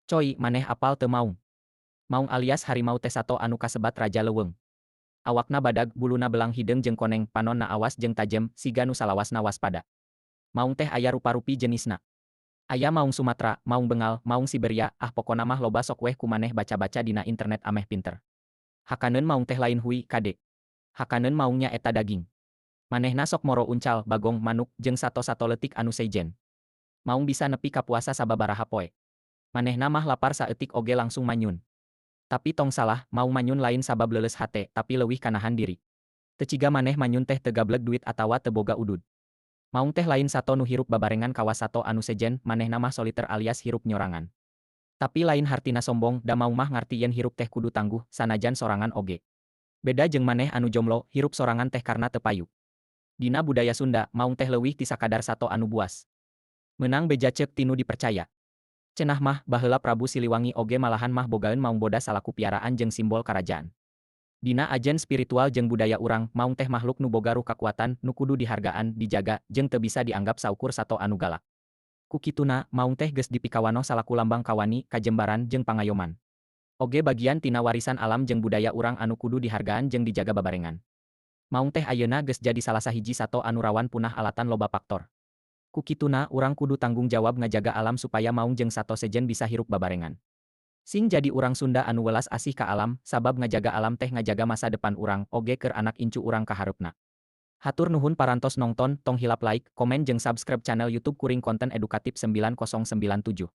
Coy, maneh apal teu maung? Maung alias harimau teh sato anu kasebat raja leuweung. Awakna badag, buluna belang hideung jeung koneng, panonna awas jeung tajem, siga nu salawasna waspada. Maung teh aya rupa-rupi jenisna. Aya maung Sumatera, maung Bengal, maung Siberia, ah pokona mah loba, sok weh ku maneh baca-baca dina internet ameh pinter. Hakaneun maung teh lain hui, kade. Hakaneun maung nya eta daging. Manehna sok moro uncal, bagong, manuk, jeung sato-sato leutik anu sejen. Maung bisa nepi ka puasa sababaraha poe. Manehna mah lapar saeutik oge langsung manyun. Tapi tong salah, maung manyun lain sabab leuleus hate, tapi leuwih ka nahan diri. Teu ciga maneh manyun teh teu gableg duit atawa teu boga udud. Maung teh lain sato nu hirup babarengan kawas sato anu sejen, manehna mah soliter alias hirup nyorangan. Tapi lain hartina sombong, da maung mah ngarti yen hirup teh kudu tangguh, sanajan sorangan oge. Beda jeung maneh anu jomlo, hirup sorangan teh karna teu payu. Dina budaya Sunda, maung teh leuwih ti sakadar sato anu buas. Meunang beja ceuk ti nu dipercaya. Cenah mah, baheula Prabu Siliwangi oge malahan mah bogaeun maung bodas salaku piaraan jeung simbol karajaan. Dina ajen spiritual jeung budaya urang, maung teh makhluk nu boga ruh kakuatan, nu kudu dihargaan, dijaga, jeung teu bisa dianggap saukur sato anu galak. Ku kituna, maung teh geus dipikawanoh salaku lambang kawani, kajembaran, jeung pangayoman. Oge bagian tina warisan alam jeung budaya urang anu kudu dihargaan jeung dijaga babarengan. Maung teh ayeuna geus jadi salah sahiji sato anu rawan punah alatan loba faktor. Ku kituna, urang kudu tanggung jawab ngajaga alam supaya maung jeung sato sejen bisa hirup babarengan. Sing jadi urang Sunda anu welas asih ka alam, sabab ngajaga alam teh ngajaga masa depan urang, oge keur anak incu urang kahareupna. Hatur nuhun parantos nongton, tong hilap like, komen jeung subscribe channel YouTube kuring konten edukatif 9097.